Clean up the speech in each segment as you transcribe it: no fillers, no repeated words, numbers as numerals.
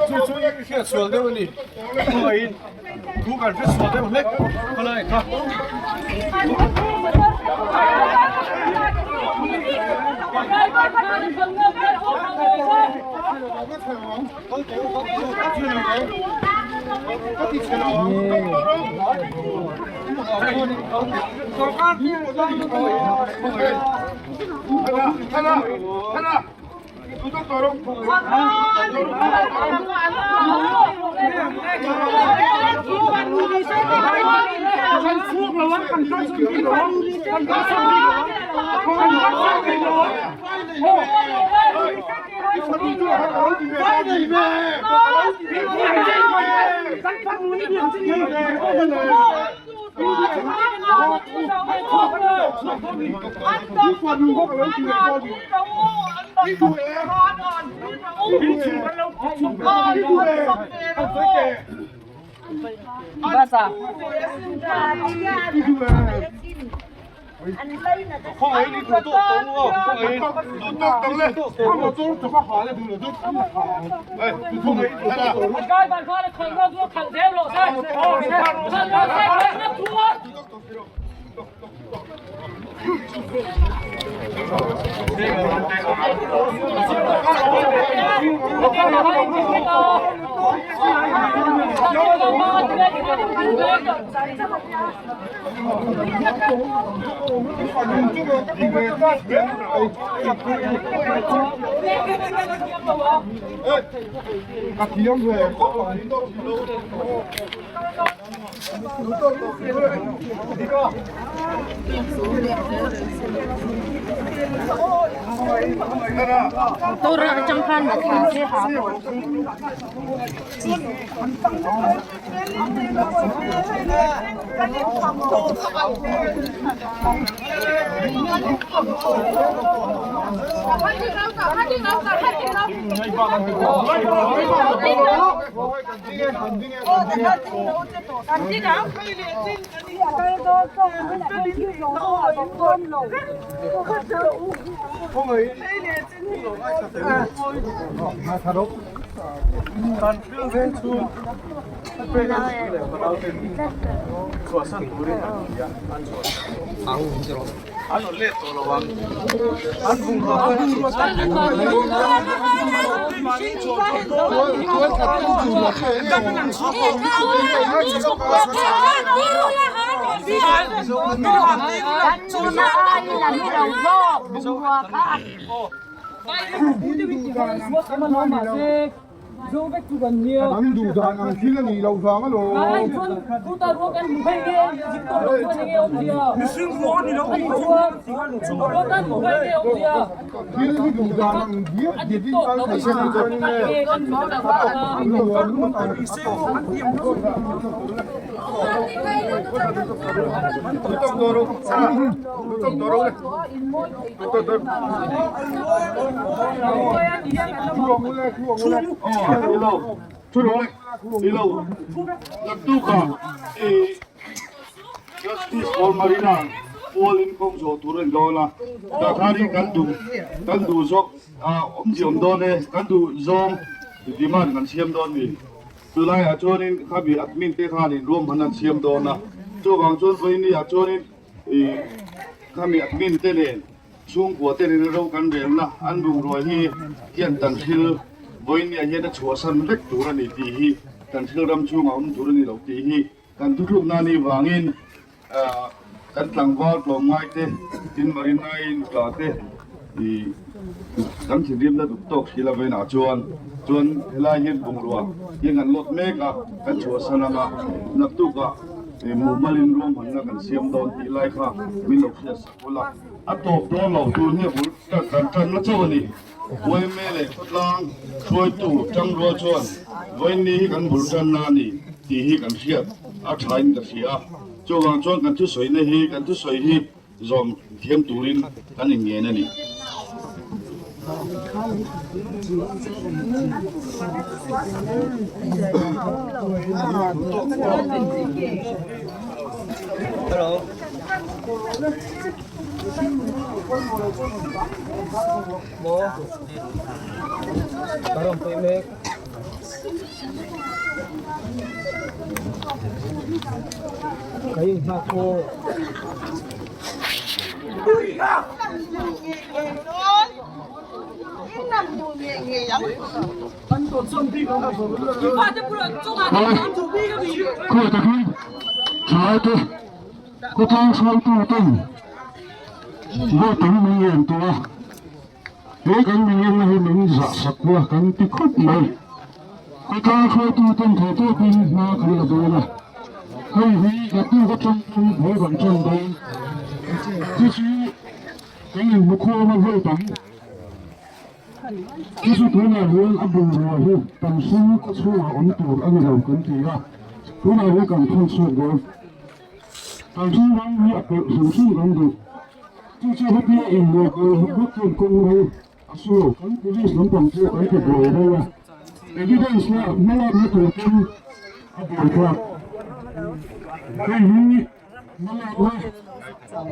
Chu chu i hriat sual deuh a ni. Khawngaihin thu kan hre sual deuh hlek khawlai kha. An duh dan ang thil a nih loh vang alawm. Thil hi duh dan ang diak diakin kal thei se ni chuan in e. An nuam ngawt ang. Justice for Marina pual in kawng zawh tur a ni dawn a, tah khan hi kan duh kan duh zawk awmzia awm dawn e, kan duh zawng demand kan siam dawn a ni. Chulaiah chuanin khami admin te khanin ruahman an siam dawn a, chuvang chuan vawiini ah chuanin ih khami admin te nen chhungkua te nen ro kan relna an bungrua hi hian tan thil vawiini ah hian a chhuahsan vek tur a ni tih hi kan thil ram chhungah awm tur a ni lo tih hi kan thuthlukna anih vangin ah kan tlangval tlawmngai te tin Marinai nutla te ih kan thinrimna duh tawk si lo inah chuan chuan helai hian bungrua hi an lawt mek a kan chhuahsan ang a naktuk ah. Mumalin ruahmanna kan siam dawn tih lai kha min lo hriat sak ula. A tawp dawn lo tur hi a bul kan tanna chauh a ni. Uaime leh khawtlang hruaitu tangrual chuan vawiinni hi kan bul tanna a ni tih hi kan hriat a thain ka hria a. Chuvang chuan kan thusawina hi kan thusawi hi zawm thiam turin kan inngen a ni. Khawtlang hruaituten vawi tam min ngen tawh a, he kan min ngenna hi min zah sak a kan ti khawp mai. Khawtlang hruaituten thei tawpin hma kan la dawn a, hei hi ka tuk atang pawn haw kan tan dawn. Chu chu kan inhmu khawm a vawi tam. Chu chu tunah hian a bungrua hi kan hring khaw chhungah awm tur a ni lo kan ti a, tunah hian kan thawn chhuak dawn. Kan hring ram hi a pelh hrim hrim kan duh. Chu chu hetia inluah kal vek chuan kawng ro a su lo. Kan police lampang pawh kan ti buai rei a, evidence la hmalakna tur pawn a buai thlak. Hei hi hmalakna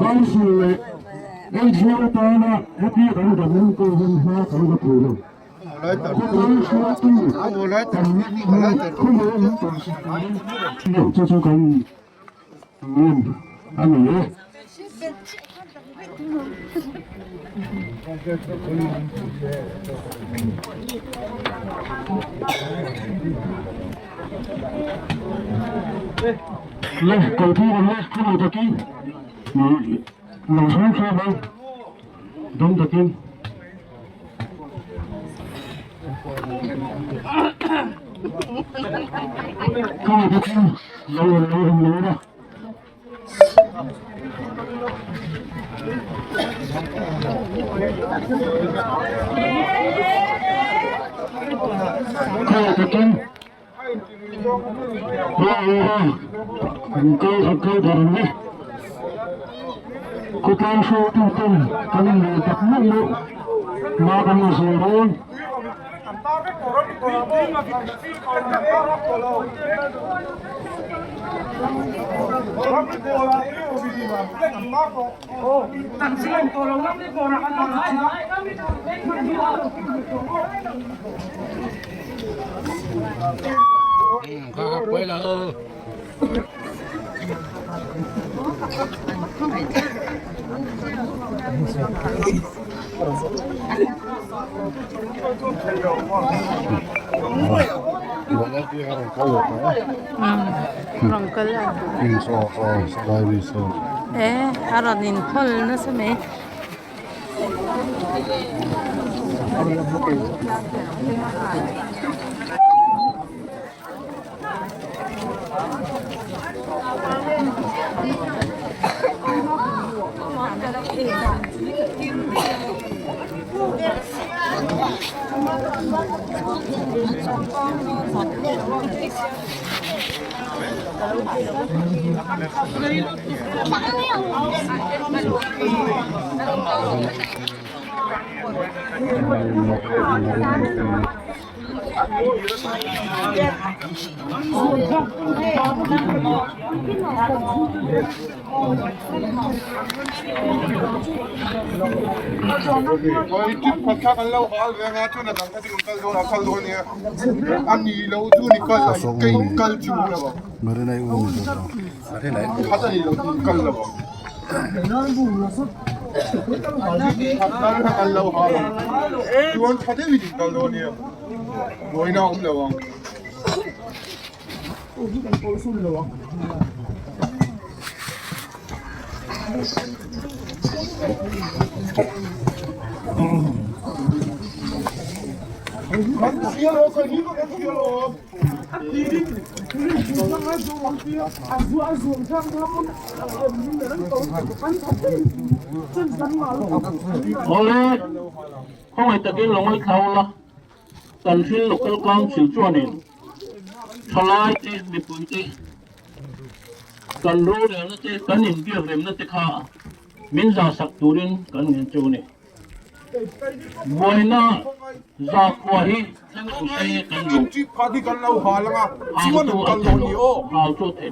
council leh NGO tana hetia kan dan enkawl hun hma kan la thei lo. Khawtlang hruaitu kan khawmual an tawlhsak turin chu chu kan ngen a ni e. Le kalpui kan le khawmual takin lo hram hram ang dam takin. Khawtlang hruaituten kan inrel tak meuh meuh hma kan la zawl dawn. Rawn kal a e a rawn inhawl nasa mai. Awle, khawngaih takin lo ngaithla ula, kan thil Local Council chuanin thalai te, mipui te, kan rorelna te, kan inbiakremna te kha min zahsak turin kan ngen chu a ni. Buaina zakhua hi thleng lo se kan duh. Hal chu a thei lo, hal chu a thei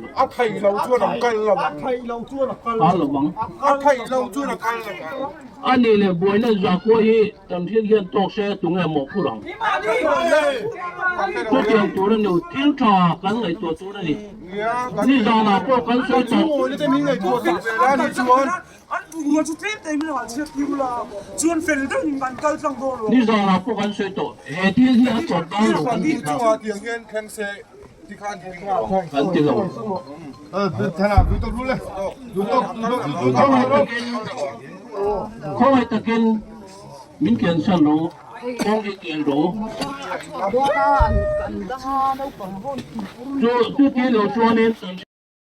lo. Hal lo ang. A nih leh buaina zakhua hi kan thil hian tawk se tunge mawhphurh ang? Chutiang tur a ni, thil tha kan ngaihtuah tur a ni. Nizanah pawh kan sawi tawh. Nizanah pawh kan sawi tawh, he thil hi a tawp dawn lo kan tih kha. Kan ti lo. Khawngaih takin min kiansan ro, kawng hi kian ro. Chu chu ti lo chuanin.